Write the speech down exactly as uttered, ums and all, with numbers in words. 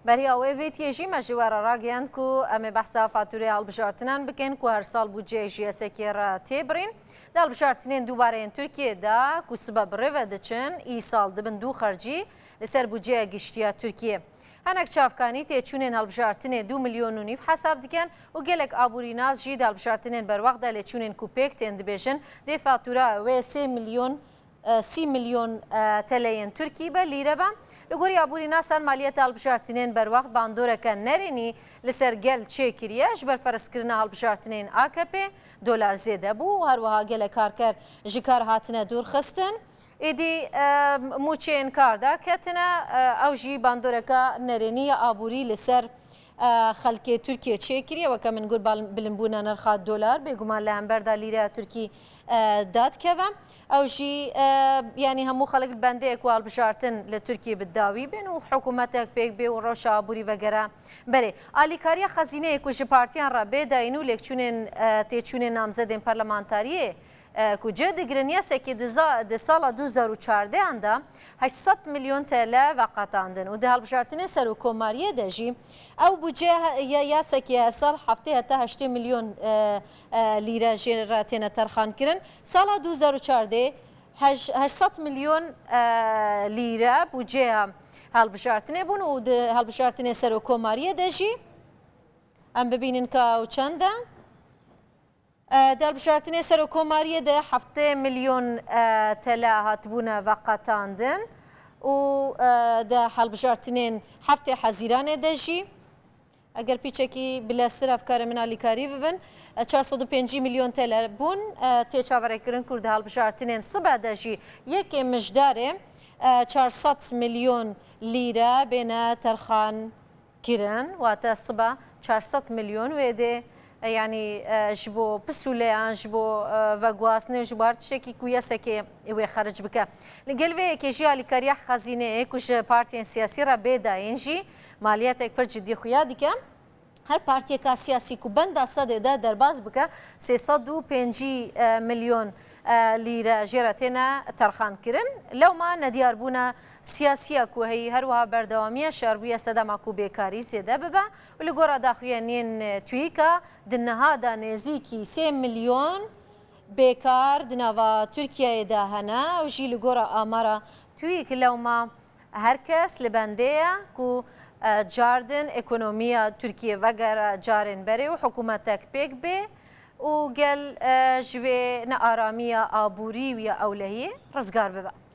Beriya wê vêtiyê jî me ji we re ragihand ku em ê behsa fatûrê hilbijartinan bikin ku her sal budceyê ji yesekê re tê birîn. Di hilbijartinên dûbareyên Tirkiyê de ku sibe bi rê ve diçin, îsal dibin dû xercî li ser budceya giştî ya Tirkiyê. Hinek çavkanî têçûnên hilbijartinê du milyon û nîv hesab dikin û gelek aborînas jî di hilbijartinên berwext de lêçûnên ku pêk tên dibêjin dê fatûra wê sê milyon, e, sî milyon, e, teleyên Tirkî be, lîre be. Li gorî aborînasan maliyeta hilbijartinên berwext bandoreke nerênî li ser gel çêkiriye, ji ber ferezkirina hilbijartinên A K P dolar zêde bû û her wiha gelek karker ji kar hatine dûrxistin. Êdî, e, mûçeyên kar daketine, e, ew jî bandoreka nerênî ya aborî li ser, e, xelkê Tirkiyê çêkiriye, weke min got bal-, bilinbûna nirxa dolar, bêguman li hember de lîreya Tirkî, e, dadikeve. Ew jî, e, yanî hemû xelk li bendê ye ku hilbijartin li Tirkiyê bi dawî bên û hikûmetek pêk bê û rewşa aborî vegere berê. Alîkariya xezîneyê ku ji partiyan re bê dayîn û lêkçûnên, e, têçûnên namzedên parlamentariyê, e, ku cih digirin, yesekê di za-, di sala du hezar û çardehan de heşt sed milyon T L veqetandin û di hilbijartinê serokkomariyê de jî ew budce he-, ya yasekê her sal heftê heta heştê milyon, e, e, lîre jê re têne terxan kirin. Sala du hezar û çardeh heş-, heşt sed milyon, e, lîre budceya hilbijartinê bûn û di hilbijartinê serokkomariyê de jî em bibînin ka ew çend e. E, di hilbijartinê serokkomariyê de heftê milyon, e, T L hatibûne veqetandin û, e, di hilbijartinên heftê Hezîranê de jî, eger pîçekî bileztir ev karê min alîkarî bibin, e, çar sed û pêncî milyon T L bûn, e, tê çaverêkirin ku di hilbijartinên sibe de jî yekê mijdarê, e, çar sed milyon lîre bêne terxan kirin, wate siba çar sed milyon wê dê, e, yanî, e, ji bo pisûleyan, ji bo, e, veguhastinê, ji bo her tiştekî ku yesekê wê xeric bike. Li gel vê yekê jî alîkariya xezîneyê ku ji partiyên siyasî re bê dayîn jî maliyetek pir cidî xuya dike. Her partiyeka siyasî ku benda sedê de derbas bike, sê sed û pêncî milyon e, lîre jê re têne terxan kirin. Lewma nediyarbûna siyasî ya ku heyî her wiha berdewamiya şer bûye sedema ku bêkarî zêde bibe û li gora daxuyaniyên TÜİKa di niha de nêzîkî sê milyon bêkar di nava Tirkiyeyê de hene û jî li gora amara TÜİK lewma her kes li bendê ye ku, e, cardin ekonomiya Tirkiyê vegere carên berê û hikûmetek pêk bê û gel, e, ji vê nearamiya aborî û ya ewlehiyê rizgar bibe.